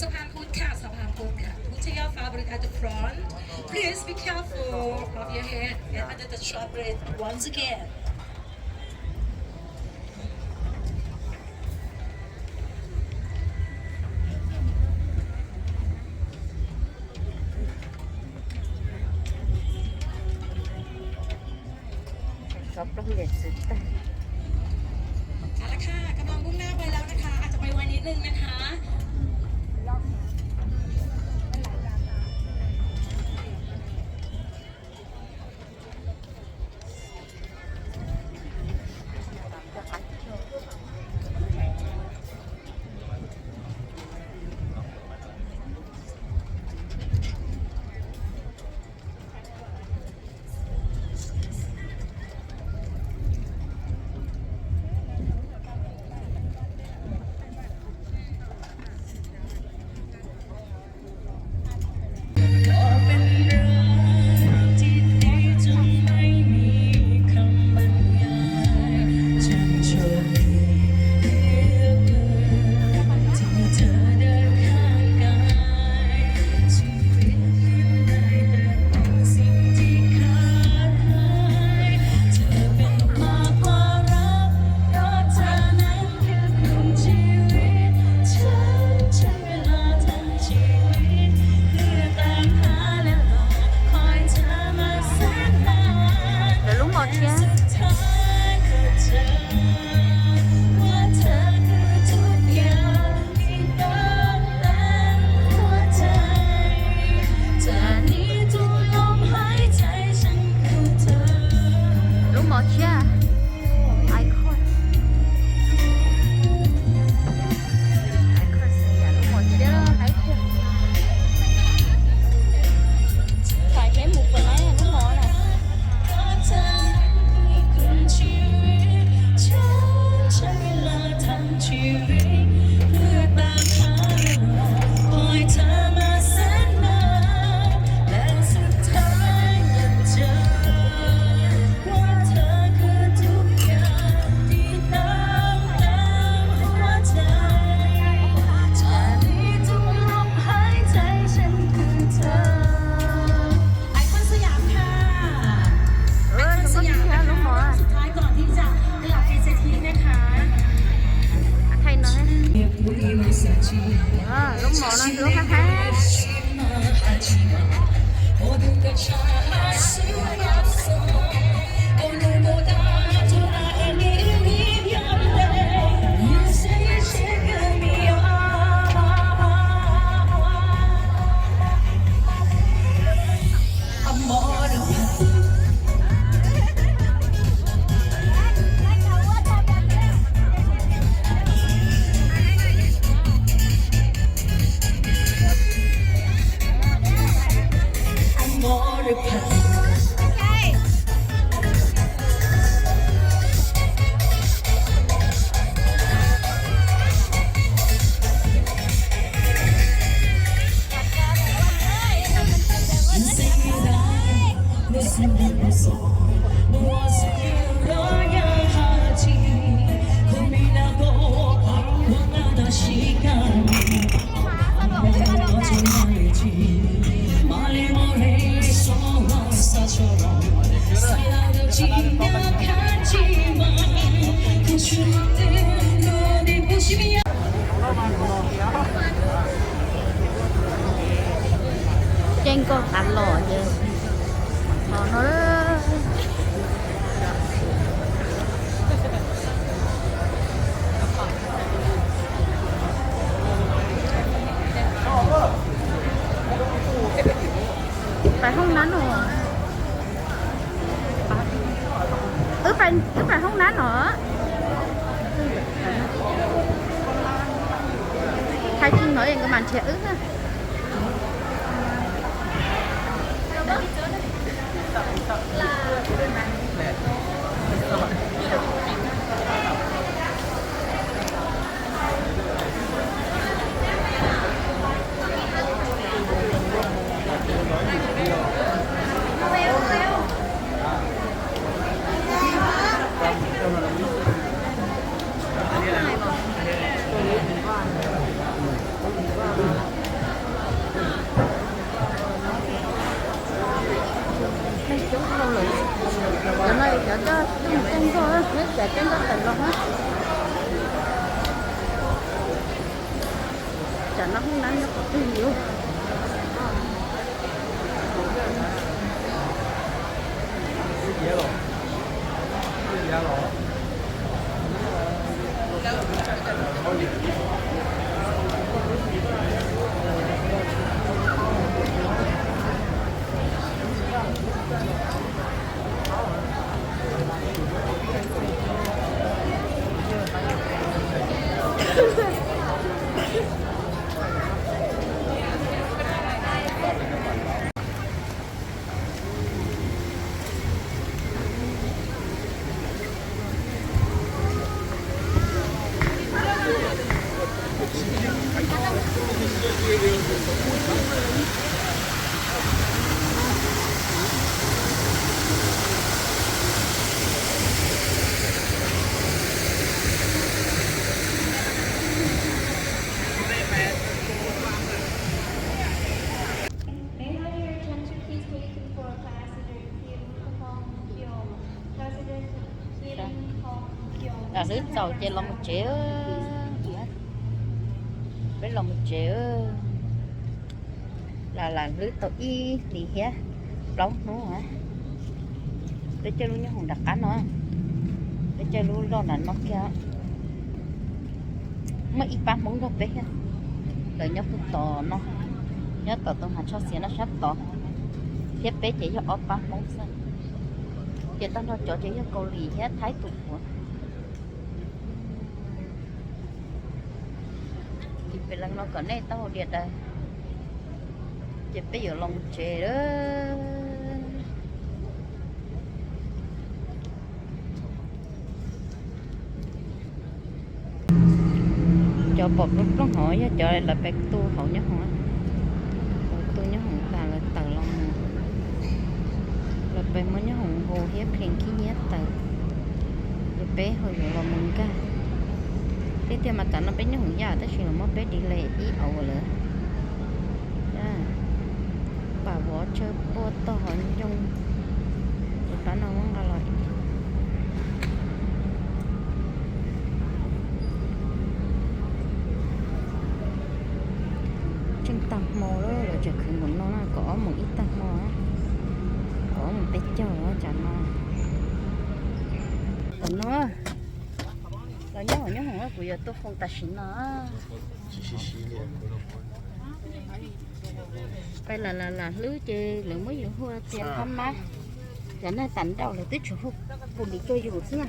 สะพานพุทธค่ะ สะพานพุทธค่ะ Put your fabric at the front. Please be careful of your head and under the short breath once again. เอาละค่ะ กำลังมุ่งหน้าไปแล้วนะคะ อาจจะไปไวนิดนึงนะคะ Lawv lub mos thiab. លូហ្មងជា icon. Icon ស្អីអា លូហ្មងជា ហើយជា phải thế một cái này nó mỏ này. Icon สยามค่ะ Icon สยามนะคะ รอบสุดท้ายก่อนที่จะกลับไปเซตที่นะคะ Lub mos no lub hab hab. Ceeb koj qab los ces no na. Pais hoob nab no. Wb pais, wb pais hoob nab no. Khai trương nói nkawd mas nrhiav wb. Cas tej nkoj tawm los na. Tsam no hoob nab nyob qhov twg li. May I have your attention, please? We're looking for a passenger, Kim Hong Kyung. Passenger Kim Hong Kyung. Lam hlwb txaus ces los mus tsev. Peb los mus tsev. Lam lam hlwb tau ib hlis thiab plaub hnub. Peb coj lub nyob hoom nram qab no, peb coj lub loj nram no kiag. Muaj ib pab Hmoob nrog peb thiab, lawv nyob puag tom no, nyob tom tus hav tsho xiav no sab tod, thiab peb ces yog ob pab Hmoob xwb. Ces tag nrho cov ces yog Kaus Lim thiab Thaib tus puav. Ces peb leej no kom nej taub hau diav daws, ces peb yuav los mus tsev lawm. Cov pom plooj plooj hauv yog cov lawv pem tu hauv nyob hoom, tu nyob hoom tas lawv tawm los mus, lawv pem muab nyob hoom nqus thiab phees khib nyiab tawm, ces peb ho yuav los mus nkag. Tiag tiag mas tam no peb nyob hoom yaj tab sis los muab peb delay ib hour lawm. Pam vov tsawg puag tog hov ncoo, ces pab no muab nqa los. Tseem tag hmo lawm, lawv tseem khwv mus no na, kaum ob moos ib tag hmo, kaum ob moos peb caug tsam no. Tam no los nyob hoom nyob hoom, kuv yuav tuaj foos tam sim no. Peb lam lam lam hlwb ces lawv muab yus hu tias phab mab, cov neeg tas nrauj lawv twb tsuas hu pus lis rau yus xwb na,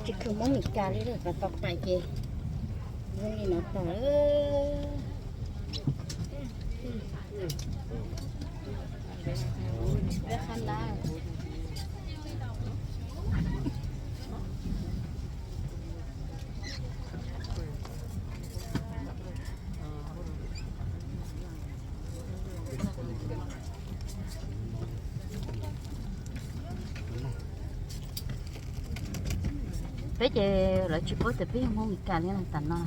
tsis khwv Hmoob Mes Kas li lawm, pas tau pais ces zoo li no tas. Peb ces lawv tsis paub tias peb yog Hmoob Mes Kas li no tas no.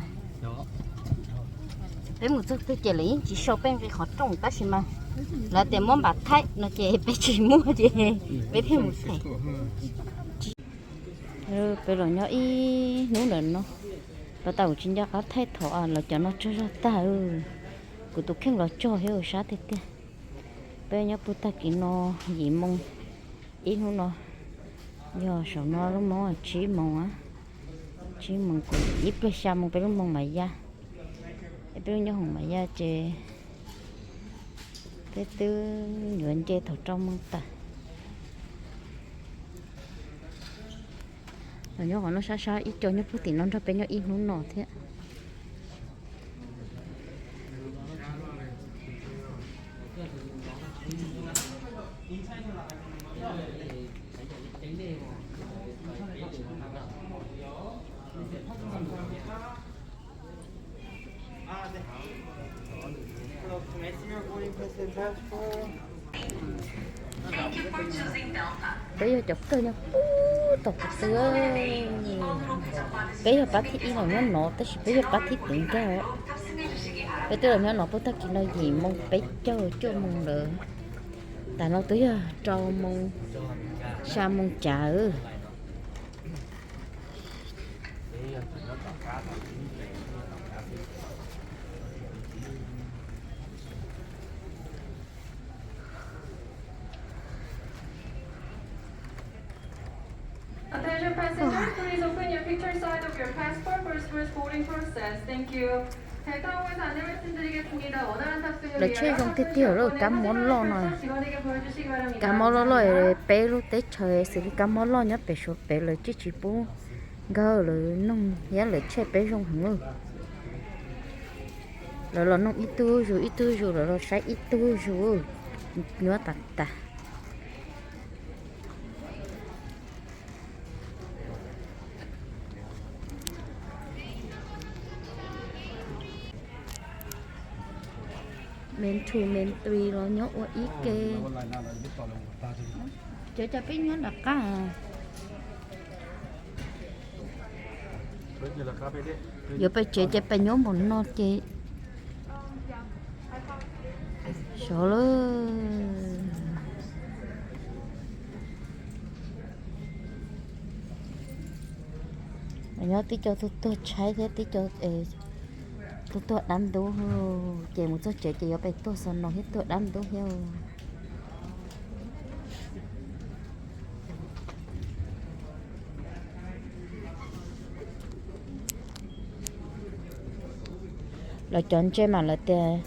Peb mus txog twg ces lawv yeej tsis sau peb nqi qhov rooj tab sis mas lawv tias muab npam thaij no ces peb tsis muab ces peb thiaj mus thaij. Peb los nyob ib hnub ntawm no, pas tas kuv tsis nco qab thaij thaum lawv cov no tsaug zog tag. Kuv tus kheej los tsaug thiab sab tiag tiag. Peb nyob puag tag kis no yim moo, ib hnub no yog saum no lub hmoob tsib moos, tsib moos kuv ib pliag xya moos peb lub hmoo mam ya. Es peb lub nyob hoom mam ya ces peb twb yuav nce thaum rau moo tawm. Los nyob qhov no sab sab ib co nyob puag tim no nrog peb nyob ib hnub no thiab. Peb yog cov kawg nyob puag tom qhov twg. Peb yog pab thib ib los nyob no tab sis peb yog pab thib pem nkag. Peb twb los nyob no puag tag kis no yim moo peb caug cuaj moo lawm. Tas no twb yog rau moo, xya moo cav. Attention passengers, please open your picture side of your passport for smooth boarding process. Thank you. Lawv tsheb zoo tiag tiag lawm, kab mob loj no. Kab mob loj loj, peb lub teb chaws xws li kab mob loj nyob pem Suav pem lawv tsis tsis pub nkag, lawv noog thiab lawv tsheb peb zoo heev. Lawv los noog ib tug zus ib tug zus, lawv los saib ib tug zus, nyuaj tas tas. Me ntshus me ntws los nyob ua ib ke. Cov cov peb nyob nram qab. Yuav pais tsev ces pais nyob npaum no ces sov lawm. Nyob tib co tuag tuag tshaib thiab tib co tuag tuag dab ntub, ces mus txog tsev ces yuav pais tuag xob no thiab tuag dab ntub thiab. Lawv cov ntse mas lawv tias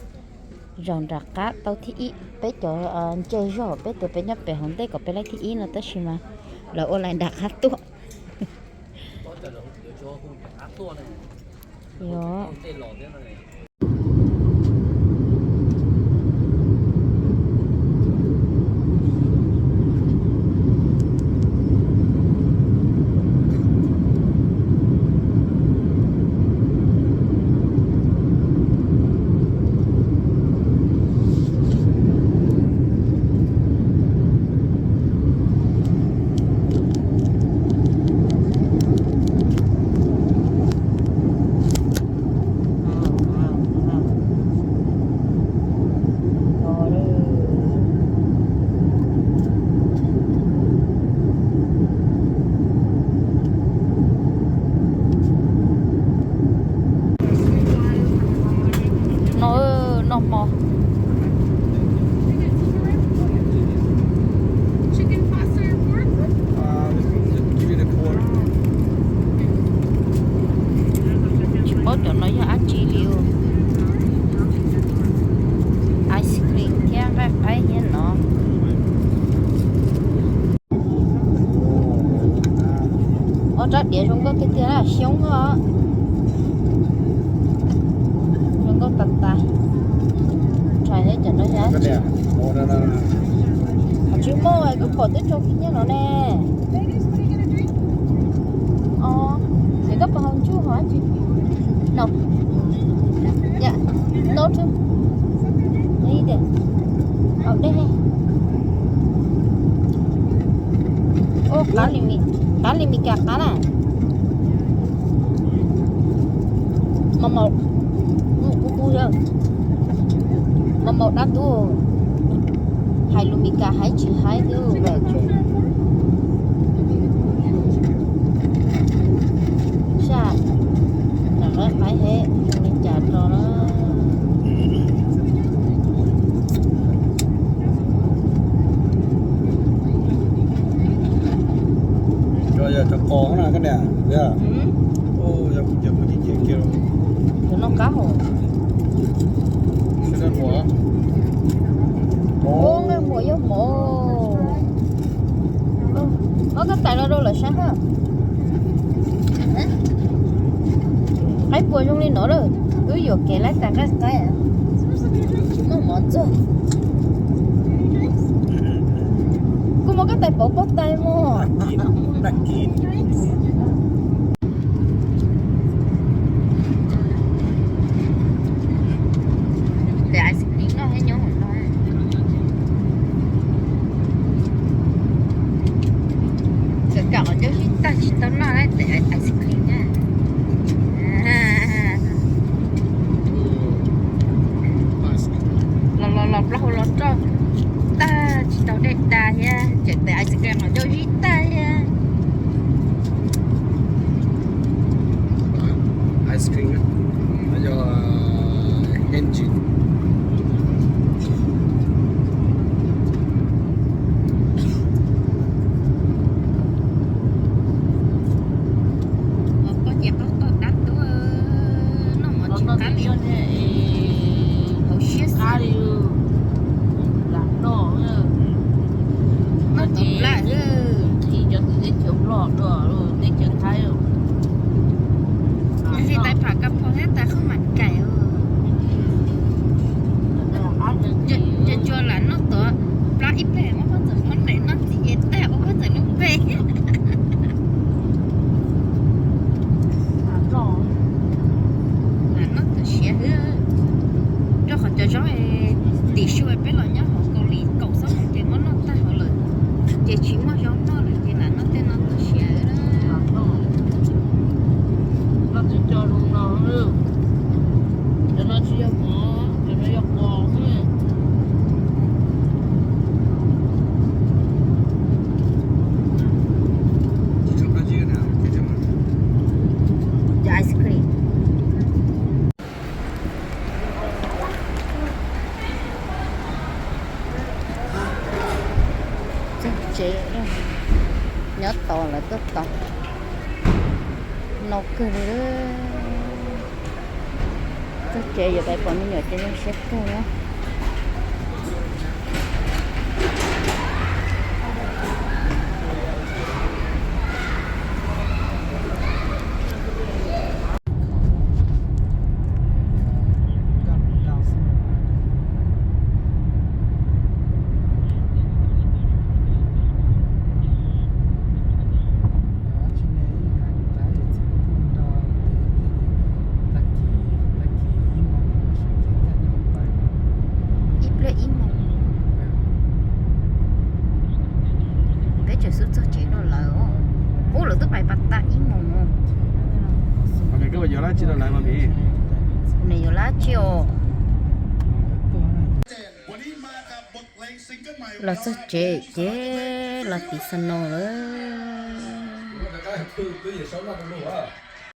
zaum nram qab tau thib ib, peb cov ntse zog peb tias peb nyob pem hauv ntej kom peb laij thib ib no tab sis mas lawv ua lais nram qab tuaj. No, noj hmo. Tsis paub cov no yog dab tsi li. Ice cream thiab nqaij qaib thiab no. Ob rab diav zoo nkauj tiag tiag, xyoob os. Zoo nkauj tas tas. Tshais thiab cov no yog dab tsi? Tsis muaj, kuv pom twb tsoo kiag nyiaj no ne. Os, es koj puas haus ntsub haus dab tsi? No. Yeah. No too. Haus dej. Ua qab li, qab li Mis Kas qab na. Mos maum, mos maum dab ntub. Hais lus Mis Kas haib tsis haib twb saj, nram qab qaib he zoo li cas rau na. Cov yog cov qos na koj niam. Cov no qab hauv. Ua nqaij muam yog mov. Muab koj tais los rau lawv saib na. Qaib puas zoo li no lawm, wb yuam kev laib tais nqaij qaib. Tsis muaj mov txog. Kuv muab koj tais pauv pauj tais mog. Tes ice cream noj thiab nyob hauv no. Kawm kam qhov ncauj sib tag tsis tau noj tes ice cream na. Los los los plaub hau los roj tag tsis tau dej da thiab, tseem tes ice cream qhov ncauj sib tag thiab. Ua koj ces qaub toj dab tuag, noj mov tsis qab li. Hauv siab xwb. Noj tsis laj. Nqhis cov tus teb chaws Nplog dua teb chaws Thaib. Nqhis tais pham kas phos thiab tais qhaub mam kais. Cua cua lam noj tuav plab ib pliag, muab pob txaim muab nees noj txiv es tag ua pob txaim lub npe. Lam noj tuav siav xwb, rau qhov cov zaub tim su peb los nyob hauv Kaus Lim kaum xab moos ces muab noj tag hauv lawm, ces tsis muaj zaub noj lawm ces lam noj tej no tuav siav. Cov no tsis yog mov, cov no yog qos xwb. Cov ice cream. Txog tsev, nyob tos lawv tuaj tos, no kawg li. Txog tsev yuav pais pom me nyuam ces zoo siab kawg na. Ib pliag ib moos. Peb tseem xub txog tsev no lawm. Ub, lawv twb pais pas tas ib moos. Nws yuav lab tsi os? Los txog tsev ces los tiv xas no lawm.